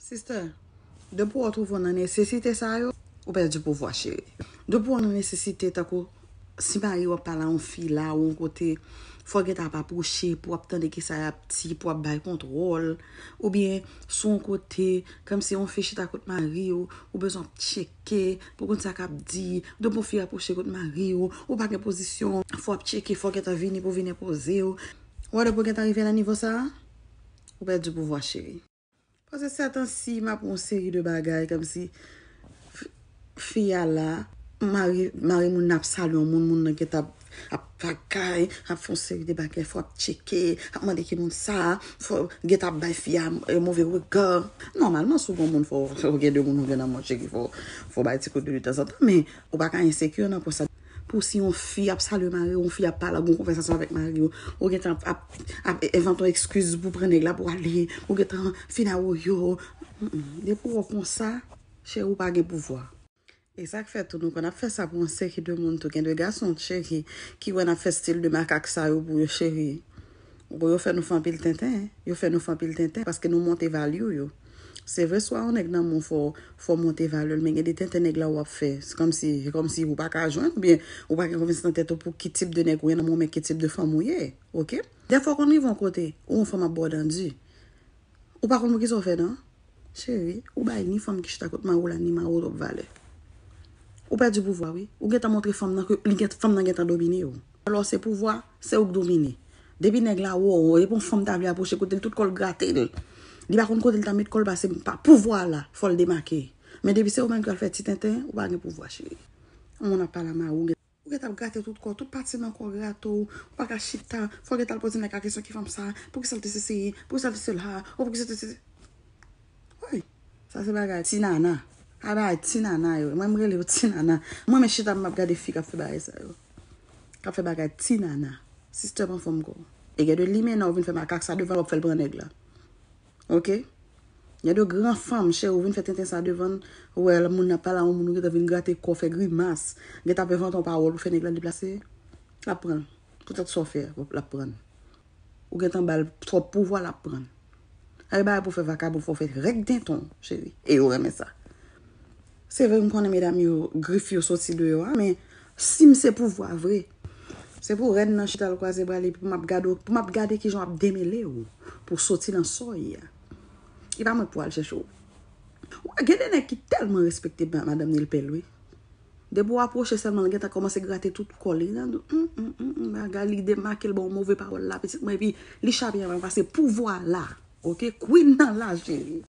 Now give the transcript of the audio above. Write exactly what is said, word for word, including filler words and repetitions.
Sister, depi w twouve w nan nesesite sa yo, ou pèdi pouvwa, cheri. Depi w nan nesesite, tankou si mari w ap pale a yon fi la ou yon kote, fò w gentan ap apwoche pou w ap tande kisa y ap di, pou w ap bay kontwòl, oubyen sou yon kote, kòmsi yon fi chita kot mari w, ou bezwen ap tcheke pou konn sa k ap di, depi yon fi apwoche kot mari w, ou pa gen pozisyon, fò w ap tcheke, fò w gentan vini pou vin enpoze w. Ou wè depi w gentan rive nan nivo sa a, ou pèdi pouvwa, cheri. Paske sètan si m ap yon seri de bagay, kòmsi fi a la, mari, mari moun nan ap salye yon moun, moun nan gentan ap, ap bagay, ap fè yon seri de bagay, fò ap tcheke, ap mande ki moun sa, fò gentan ap bay fi a e, move rega. Nòmalman, si w gen yon moun, fò, fò gen de moun ou gen nan mwen, cheri, fò, fò bay ti kout de tanzantan, men ou pa ka ensekir nan pwen sa. Pou si yon fi ap salye mari w, yon fi ap pale, ap gen yon konvèsasyon avèk mari w, ou gentan ap, ap, ap envante yon ekskiz pou pran nèg la pou ale, ou gentan fin awoyo. Mm, mm. Depi w konsa, cheri, ou pa gen pouvwa. E sa k fè tou nou konn ap fè sa pou yon seri de moun tou. Gen de gason, cheri, ki wè n ap fè stil de makak sa yo pou yo, cheri. Pou yo fè nou fè anpil tenten, yo fè nou fè anpil tenten paske nou monte value yo. Se vre, swa yon nèg nan men w, fò, fò w monte valè l, men gen de tenten nèg la w ap fè. Se kòmsi, se kòmsi ou pa ka jwenn, oubyen ou pa gen konfyans nan tèt ou pou ki tip de nèg ou ye, nan moman ki tip de fanm ou ye. Oke? Dèfwa w konn rive yon kote, ou yon fanm ap ba w dandi. Ou pa konn poukisa w fè, non? Cheri, ou bay ni fanm ki chita kot mari w la, ni mari w twòp valè. Ou pèdi pouvwa, wi. Ou gentan montre fanm nan ke li gen, fanm nan gentan domine w. Alò, se pouvwa, se ou k domine. Depi nèg la wè w, depi yon fanm ta vle apwoche kote l, tout kò l grate l. Li pa konn kote l ta met kò l pase, pa pouvwa la, fò l demake. Men depi se ou menm ki al fè ti tenten, ou pa gen pouvwa, cheri. Yon moun ap pale a mari w, ou gentan ap grate tout kò, tout pati nan kò grate w, ou pa ka chita, fò w gentan al poze nèg la kesyon ki fanm sa, poukisa l te sesi, poukisa l te sela, ou poukisa l te sesi. Woy, sa se bagay ti nana. A bagay ti nana yo. Mwen, m rele yo ti nana. Mwen, men chita, m ap gade fi k ap fè bagay sa yo. K ap fè bagay ti nana. Sister, pran fòm kò w. E gen de limena ou vin fè makak sa devan l, w ap fè l pran nèg la. Oke? Gen de gran fanm, cheri, ou vin fè tenten sa devan l, ou wè moun nan pale a yon moun, ou gentan vin grate kò, fè grimas. Gentan ap envante yon pawòl pou fè nèg la deplase. L ap pran l. Poutèt sa w fè, l ap pran l. Ou gentan ba l twòp pouvwa, l ap pran l. Ay bagay pou fè vakabon, fò w fè rèk denton, cheri. E yo renmen sa. Se vre, m konnen medam yo, grif yo soti deyò a, men si m se pouvwa vre, se pou rèn nan chita l kwaze bra l, epi pou m ap gade w, pou m ap gade kijan w ap demele w, pou w soti nan sa w ye a. E pa mwen k pou al chèche w. Ou wè, gen de nèg ki tèlman respekte ma-, madanm Nilpèl, wi. Depi w apwoche sèlman, l gentan kòmanse grate tout kò l. Li nan dou, hum, hum, hum, hum, bagay, li demake l, ba w move pawòl la, pitit mwen, epi li chape anba, paske pouvwa la, oke? Queen nan la, cheri.